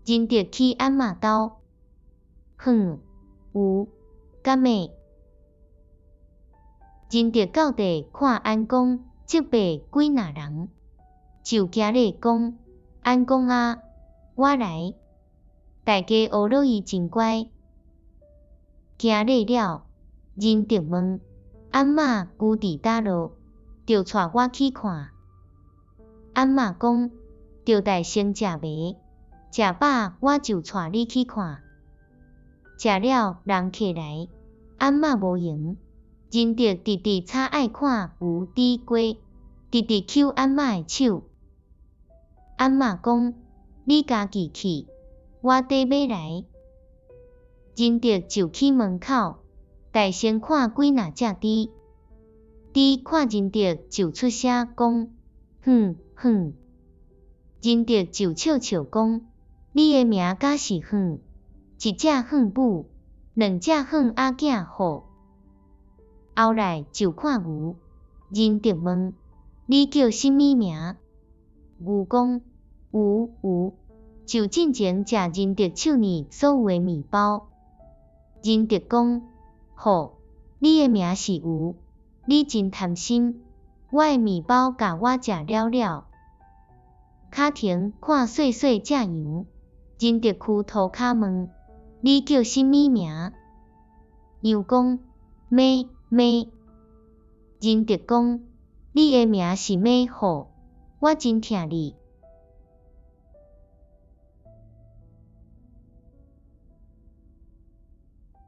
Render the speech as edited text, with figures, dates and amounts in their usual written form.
仁德去按嬷兜，哼，有，敢會？仁德到地看安公，責備幾若人，就行禮講：安公啊，我來。大家呵咾伊真乖。行禮了，仁德問：按嬷牛佇佗落？著帶我去看。按嬷講：著愛先食糜，食飽我就帶你去看。食了人客來，按嬷無閒，仁德直直吵愛看牛佇過，直直搝按嬷的手。按嬷講：你家己去，我綴馬來。仁德就去門口，大聲看幾若隻豬，豬看仁德就出聲講：哼哼。仁德就笑笑講：你的名敢是哼？一隻哼母，兩隻哼仔囝好。後來就看牛，仁德問：你叫啥物名？牛講：有有，就進前食仁德手裡所有的麵包。仁德講：好，你的名是牛，你真貪心，我的麵包共我食了了。跤停看細細隻羊，仁德囥塗跤問：你叫啥物名？羊講：咩咩。仁德講：你的名是咩號？我真疼你。